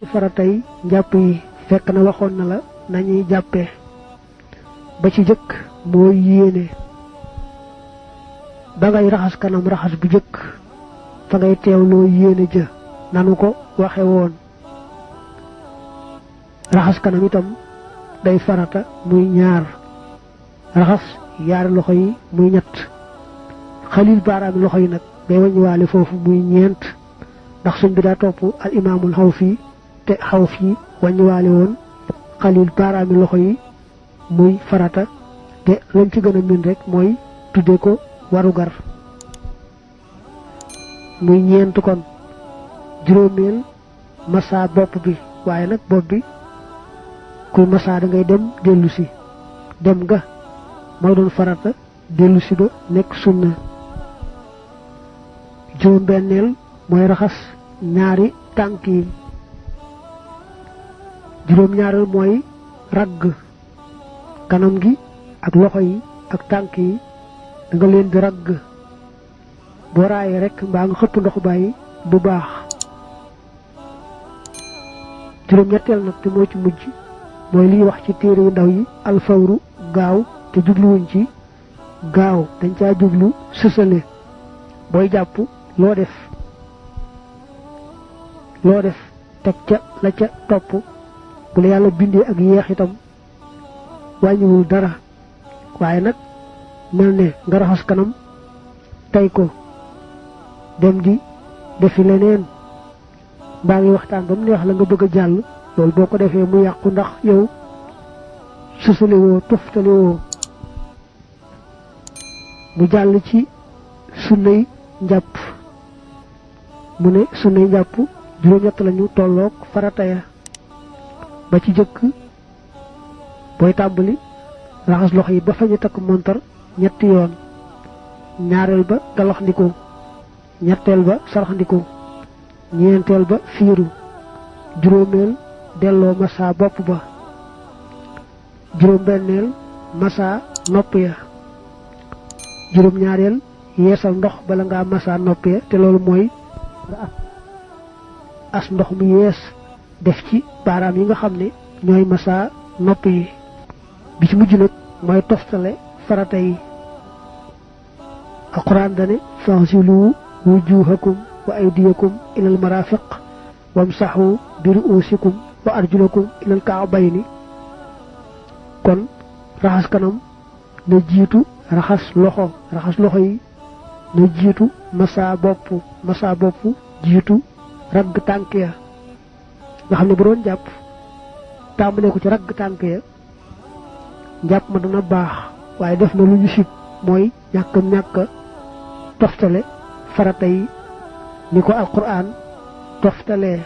faratay njàpp yi fekk na waxoon na la nañuy jàppee ba ci jëkk mooy yéene ba ngay raxas kanam raxas bu jëkk fa ngay teewloo yéene ja nanu ko waxe woon raxas kanam itam day farata muy ñaar raxas yaari loxo yi muy ñett xalil baaraami loxo yi nag day waññiwaale foofu muy ñeent ndax suñ bi daa topp al imaamul Xawfi te Xawfi waññiwaale woon xalil baaraami loxo yi muy farata te lañ ci gën a min rek mooy tudde ko warugar muy ñeent kon juróomeel massa bopp bi waaye nag bopp bi kuy massa da ngay dem dellu si dem ga mooy doon farata dellu si ba nekk sunna juróom benneel mooy raxas ñaari tànk yi juróom ñaareel mooy ragg kanam gi ak loxo yi ak tànk yi da nga leen di ragg boo raayee rek mbaa nga xëpp ndox bàyyi bu baax juróom ñetteel nag te moo ci mujj mooy liy wax ci téere yu ndaw yi alfawru gaaw te jubluwuñ ci gaaw dañ caa jublu sësale booy jàpp loo def teg ca la ca topp bu la yàlla bindee ak yeex itam wàññiwul dara waaye nag mel ne nga raxas kanam tey ko dem di defi leneen mbaa ngi waxtaan ba mu neex la nga bëgg a jàll loolu boo ko defee mu yàqu ndax yow sësale woo toftale woo mu jàll ci sunnay njàpp mu ne sunnay njàpp juróom-ñett lañu tolloog farata ya ba ci jëkk booy tàmbali raxas loxo yi ba fa ñu takk montar ñetti yoon ñaareel ba galaxndiku ñetteel ba saraxndiku ñeenteel ba fiiru juróomeel delloo massa bopp ba juróom benneel massa nopp ya juróom ñaareel yeesal ndox bala ngaa massa nopp ya te loolu mooy as ndox mu yees def ci baaraam yi nga xam ne ñooy massa nopp yi bi ci mujj nag mooy toftale farata yi alquran dane faghsilu wujuhakum wa aydiyakum ilal marafiq wamsahu bi ru'usikum wa arjulakum ilal ka'bayni kon raxas kanam na jiitu raxas loxo yi na jiitu massa bopp jiitu ragg tànk ya nga xam ne bu doon jàpp tàmbalee ko ci ragg tànk ya njàpp ma dana baax waaye def na lu ñu sib mooy ñàkk toftale farata yi ni ko alquran toftalee